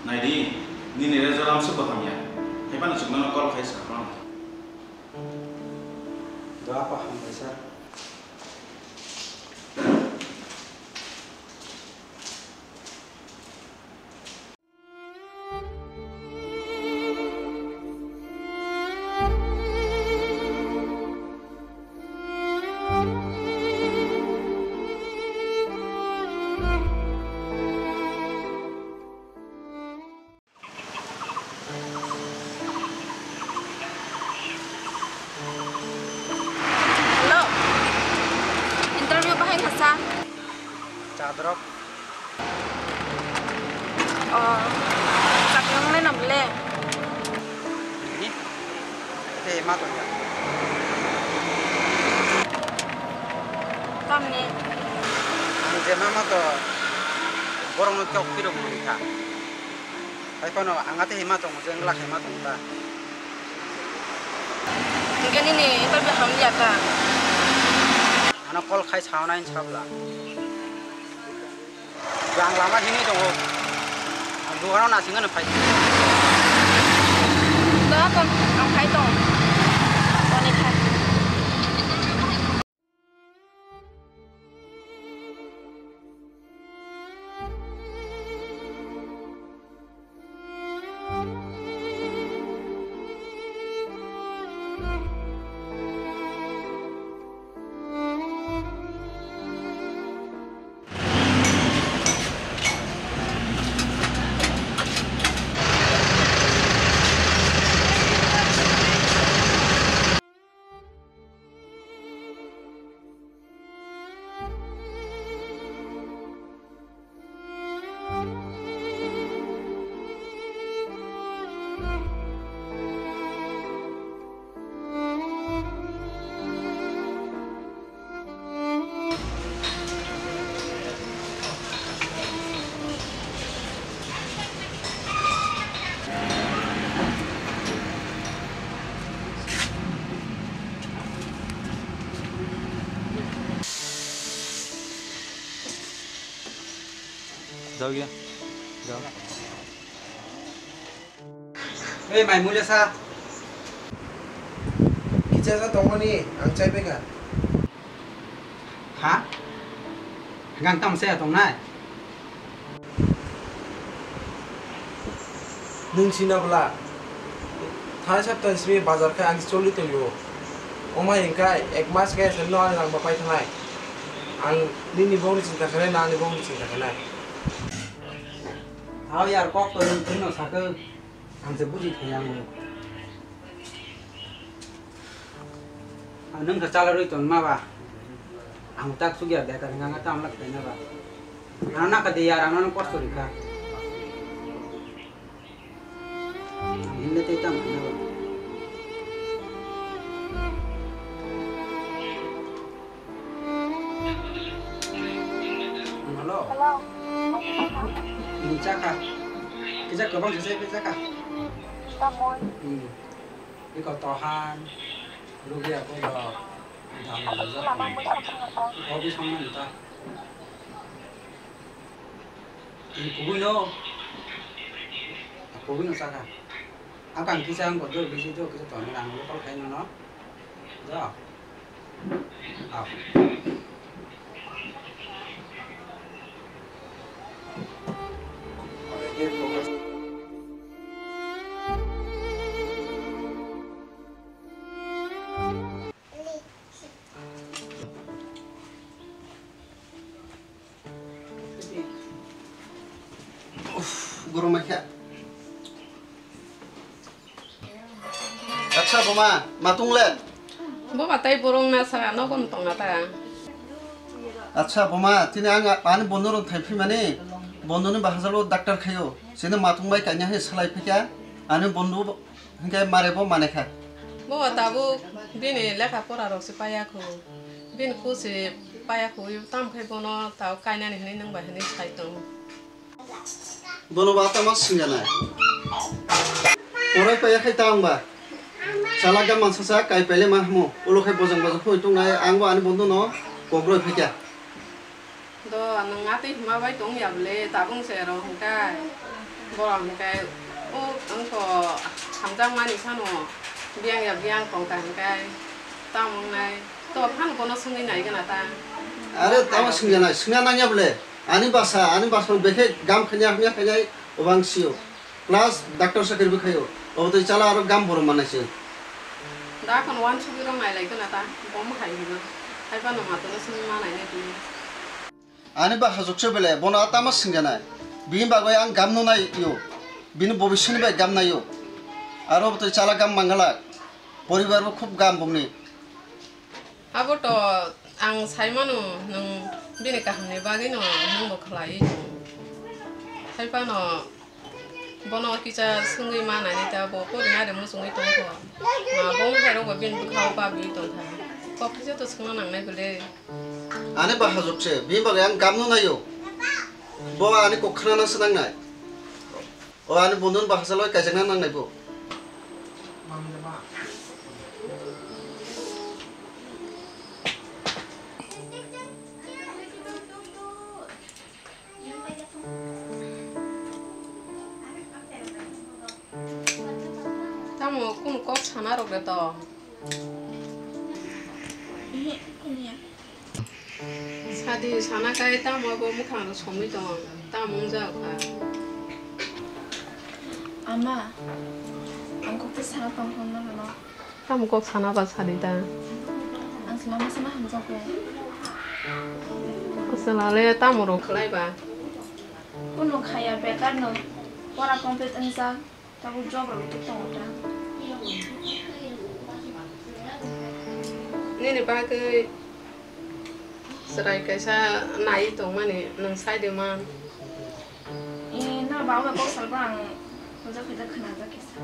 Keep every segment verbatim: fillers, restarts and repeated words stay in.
Naidi, nini result amsuk bo hamya. Hai phano chwng nono call khai sa phano. Do apa hambai sa. Hello. Interview bahai kha sa. Chadrok. Oh. Chaknang le nam le. Ni? Te ma to. Tamni. Ang je ma ma to. Borok no chok pirok mani kha. Hai phano ang athe hima tongo, je wngla khe ma tongo ta. Hingke nini interview hamya ta. Ano call khai sauna in sabla. Ang lama hini tongo. Ang dogano nasing ano phai. Da kon ang phai tong. Oni khai. Jao ya. Jao. Ei, mai mulia sa. Kicha sa tongmani, ang chai peka. Ha? Hingkang tamo chaya tongnai? Nwng sina bwla? Thai sapta simi bazar khe ang choli tongo. Omo hai hwnkhe ek mas khe selno ani rang bo pai thangnai. Ang nini bongni chinta khainai, na ani bongni chinta khainai. Thao yar, kok to nwng phirno sakhe, ang se buji thai ang. Ang nwng khe chala rwi tongma ba? Ang tak sugya bekar hwnka hwnka tamo lak khaina ba? Ang nakha de yar, ang nono kosto rikha. Ang hinle tei tamo khaina ba? Hello. Hello. Ini chakha. Kisa kwbang kisa kisa kha. Tamoi. Hmm. Iko tohan. Rugi aku do. Dam do. Aku lama musa. Kopi sama nta. Ini kubui no. Kubui no chakha. Aku ang kisa ang kotor bisi tu kisa tohan ang lo kol khaina no. Do. Uff, gorom mai kha. Acha boma, matung le? Boma tai borong na sa, nogon tong na ta. Acha boma, tini ang ani bondo rok thai phimani, bondo ni bahajalo doctor khayo. Sini matung bai kanya he salai phikya, ani bondo hingke mare bo mane kha. Boma tabuk bini lekha pora rok se paya khu. Bini khu se paya khu, tam khai bono tabuk kainani hinui nung bai hinui sai tong. Bono ba tamo singjanai. Porai paiya khai ta wngba. Chalak da mansa sa kai paile ma hamo. Ulo khai bojong bojong phoi tongnai, ang bo ani bondo no kok roi phaikya. Do nwng atwi hima bai tong ya bole, tabung se ro hwnkhe. Borok hwnkhe o wngkho hamjakmani phano biyang ya biyang tongkha hwnkhe tamo wngnai to phano bono swngwi naigwna ta? Are tamo swngjanai, swngna nangya bole. Ani basa, ani basa bekhe gam khanya hamya khanya obang sio. Plus doctor sakri bwkhaio. Obo twi chala aro gam borom manai se. Da kon wan sugi rong nai lai kana ta. Bom hai hibo. Hai ba no ma to sung ma nai ne tu. Ani ba hajok se bele bono atama singjanai. Bini bagwi ang gam no nai yo. Bini bobiswni bai gam nai yo. Aro obo twi chala gam mangala. Poribar bo khub gam bongni. Abo to ang sai mano, nwng bini kahamni bagwino nwngbo khlaiwi tongo. Hai phano bono kisa swngwi ma nainai ta, bo porinani muchungwi tongkho. Ma bo hai rokbo bini bwkhao babiwi tongkha. Kok kisa to swngna nangnai bwle. Ani bahajwk se, bini bagwi ang gamno naio. Bo ani kok khnana swnangnai. O ani bondhun bahasa loi kaijakna nangnai bo. Tamo kunu kok sana rok de to? Sadi sana kai tamo bo mukhang rok somwi tong, tamo wng jak kha. Ama, ang kok tei sana tong thang na no. Tamo kok sana ba sadi ta? Ang sana ma sana hamjak kha. Asala le tamo rok khlai ba? Kunu khaya bekar no. Pora complete wng jak. Tabuk job rok tuk tongo ta. Nini bagwi chwrai kaisa nai tongmani nwng sai de man. E, no ba bai kok salba ang hojak hojak khna jak kisa.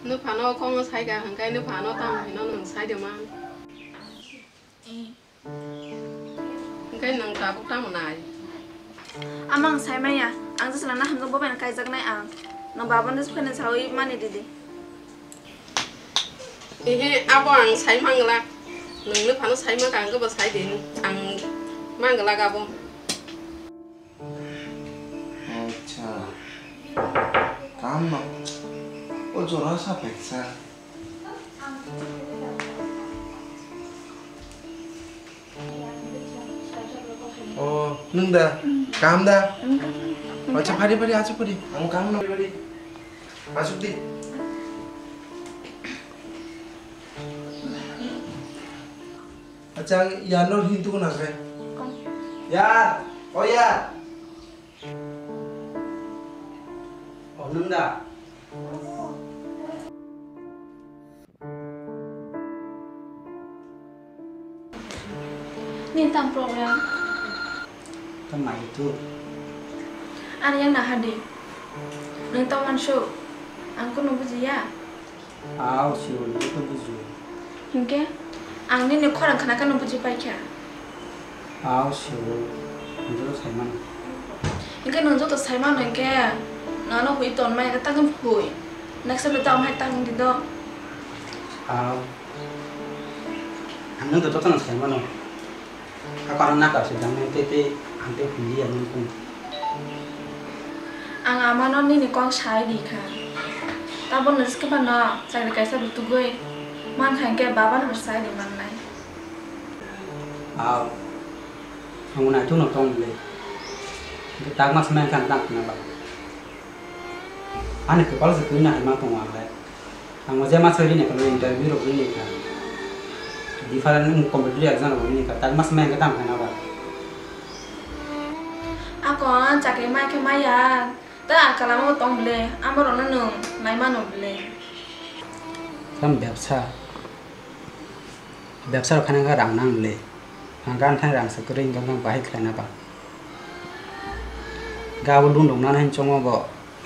Nw phano kok sai ka hwnkhe nw phano tamo hino nwng sai de man. E. Hwnkhe nwng tabuk tamo nai? Ama ang sai manya, ang je chwla na hamjak bo bai no kaijaknai ang. Nwng baba no phano sawi mani didi. Ehe, abo ang sai manglak. Nwng nw phano sai maka ang bo sai de. Ang manglak abo. Acha. Kaham no. O jora sa peksa. O, nwng da? Kaham da? Acha, phari, phari, acha, phari. Ang kaham no, phari, phari. Asuk di. Acha, ang yarno hin tuku nangkhe. Yar, o yar. O, nwng da? Nini tamo problem? Tamo nai tu. Ani yang naha di. Nwng tamo mansu. Ang kunu bujiya. Aw, sio, joto bujio. Hinkhe ang nini khorang khna khe nwng buji paikha. Aw, sio, nwng joto sai mano. Hinkhe nwng joto sai mano hinkhe nono hui tonmai hinkhe takhe hui. Next time tamo hai takhe di do. Aw. Ang nwng joto no sai mano. Hakoro nakar se jang nang tei tei ang tei hwnliya nang kung. Ang amano nini kok sai di kha. Tabok no swkhe phano chakri kaisa rwtugwi mankha hinkhe baba no sai di mannai. Aw. Ang naithok no tong bwle. Hinkhe tak mas mankha tak na ba. Ani kwpal se twi nahai ma tongo ang le. Ang o je masa rini kha, interview rok rini kha. Different competitive exam rok rini kha. Tak masa mai khe tam kha na ba. Ako chakri mai khe maya. Ta akala mo tong bwle. Amo rok no nwng nai mano bwle. Tam bebsa. Bebsa rok khaina khe rang nang le. Ang gan thani rang se kwrwi hwnkhe bahai khlaina ba. Ga abo lung rok nana hin chongo bo.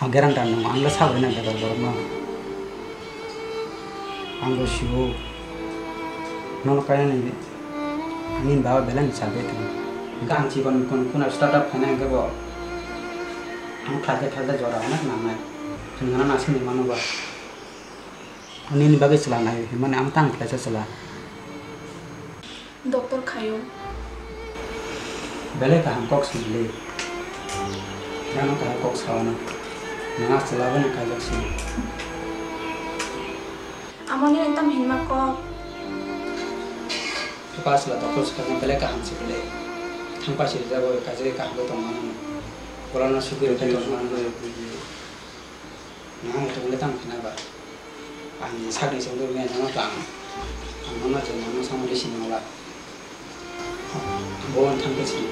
Ang guarantee nung ang le sabai na bebak borok no. Ang bo sio. Nono kainani ani baba belai ni chabai tongo. Hwnkhe ang chikon kun kuna startup khaina hwnkhe bo. Ang khlai khe khlai jora hwnna nangnai. Hwnna nasing ni mano ba. Nini bagwi chwla nai, hwnmani ang tang khlaisa chwla. Doctor khaio. Belai kaham kok swngle. Ano kaham kok sao no. Nang aswk labani kajak sini. Amo nini tam hinma kok. Phipa aswk la doctor swkang belai kaham si belai. Thangpa si jabo kaje kaham tong mano. Bolano sugi rwkhe tong mano. Nang tong le tam khna ba. Ang sakni sengwi maya jano tang. Ang nono je nono samari sini wala. Bo ang thangkhe sini.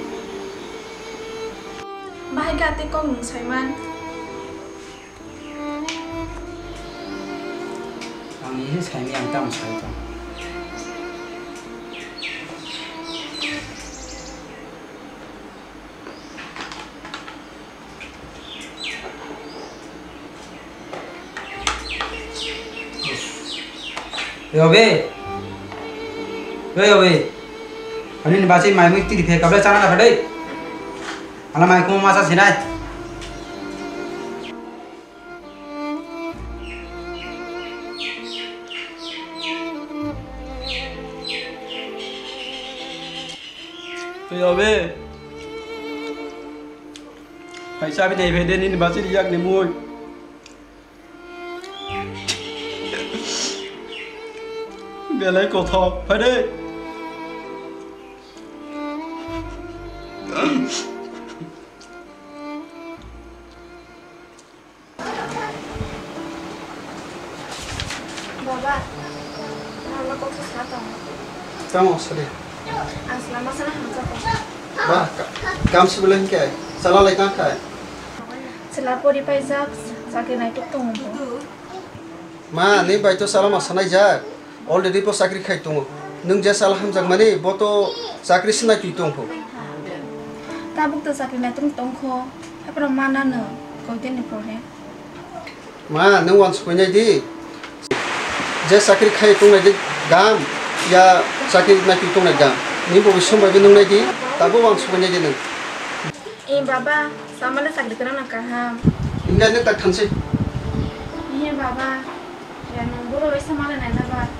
Bahai khe atwi kok nwng saiman. Ang ini saimi ang tamo sai tong. Yobe. Yo yobe. Ani ni bachai mai mui tiri phe kabla chana da phadai. Ala mai kuma masa sinai. Yobe. Hai sabi dei phai de nini bachiri yak ni mui. Belai kothok phai de. Baba, nang kok sa tong. Tamo sadi. Ang selama sana hamsa tong. Ba, ka-, kam si belai hingke, sala lai tang khai. Sela pori paijak, chakri naituk tongo bo. Ma, ni bai to sala ma sanai jak. Already bo chakri khai tongo. Nwng je sala hamjak mani, bo to chakri sinai twi tong pho. Tabuk to chakri naituk tong kho. Hapra mana no, koi din ni pore. Ma, nwng wansuk nai di. Je chakri khai tongnai di gam, ya chakri nai twi tongnai gam. Ni bo bisong bai nwng nai di, tabo wansuk nai di nwng. Eh, baba, samale chakri kwrwngna kaham. Hingkhe nwng tak thansi. Iye, baba, ya nwng boro bai samale naina ba.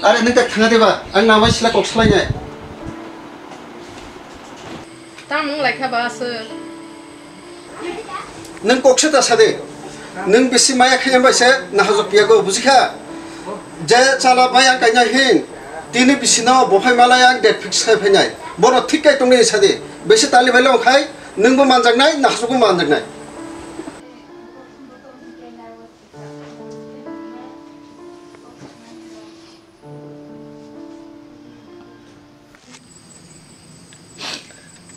Are nwng tak thangna de ba, ang namai sila kok salai nai. Tamo wng lai kha ba aswk. Nwng kok se ta sa de. Nwng bisi maya khe bai se nahajok piya go, buji kha? Je chala bai ang kaina hin. Tini bisi no bo phai malai ang date fix khai phainai. Bono thik kai tongni sa de. Bisi tali bai long khai. Nwngbo manjaknai, nahasukbo manjaknai.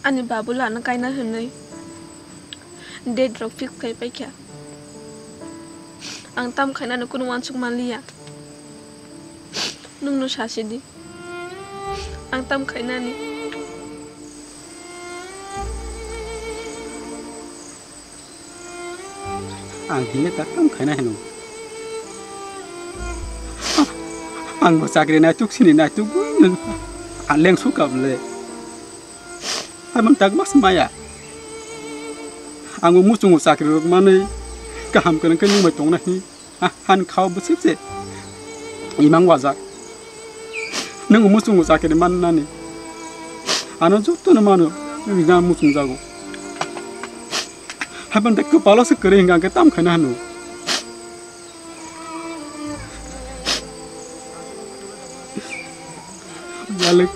Ani babul ano kaina hinwi date rok fix khai paikha. Ang tam khainani kunu wansuk manliya. Nwngno sasidi. Ang tam khainani. Ang hinle ta tam khaina hino. Ang bo chakri naituk sini naituk bo nwng. Ang leng sukam le. Amang tak mas maya. Ang bo muchungo chakri rok manwi kaham kwrwng khe nungbai tongna hi. Ha, han khao bwswk se imang wajak. Nwng muchungo chakiri mannani. Ano jotono mano, nwng jang muchung jago. Haibani tei kwpalo se kwrwi hwnkha hwnkhe tam khaina hano. Malik,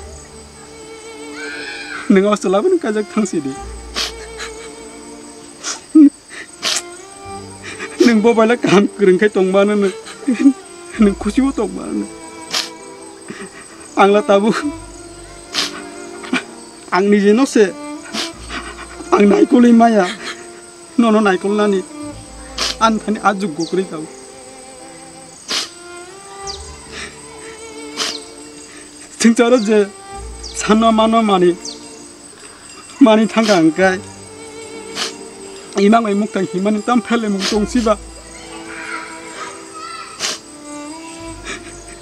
nwng o chwla bini kajak thang sidi. Nwng bo baila kaham kwrwng khai tongmano nwng, nwng khusibo tongmano nwng. Ang la tabuk ang nijeno se ang naikolwi maya, nono naikolnani ani thani a jukgo kwrwi tabuk. Swngcharo je sanma manma manwi Mani thangkha hwnkhe imang bai muktang himani tam phelemung tong siba.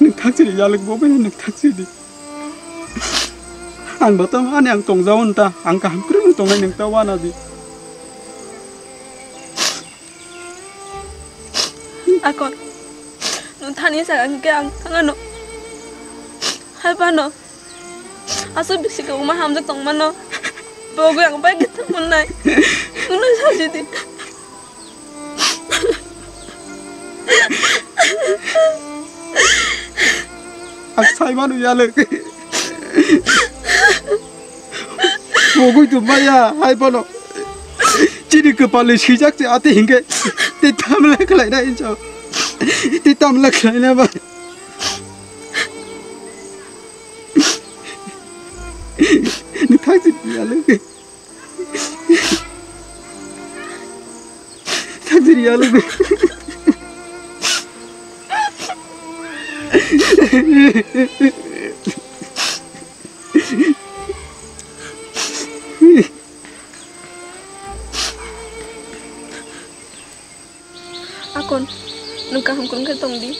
Nwng thaksidi yalik bo bai nwng thaksidi. Ang bo tamo ani ang tongjago nta ang kaham kwrwngno tongnai nwng ta wanadi. Akon, nwng thani saka hwnkhe ang thangano. Hai phano, aswk bisi khe wngma hamjak tongmano. Pogwi ang bai khe tongmannai. Hwnwi sajidi. Ang saimano yalwk. Pogwi tongmaya hai bono. Chini kwpalni swijak se ati hinkhe. Tei tamla khlainai hinsa. Tei tamla khlainai ba. Nokthang se yalwk. Thakjiri yalwk. Akon, nwng kaham kwrwng khe tong di.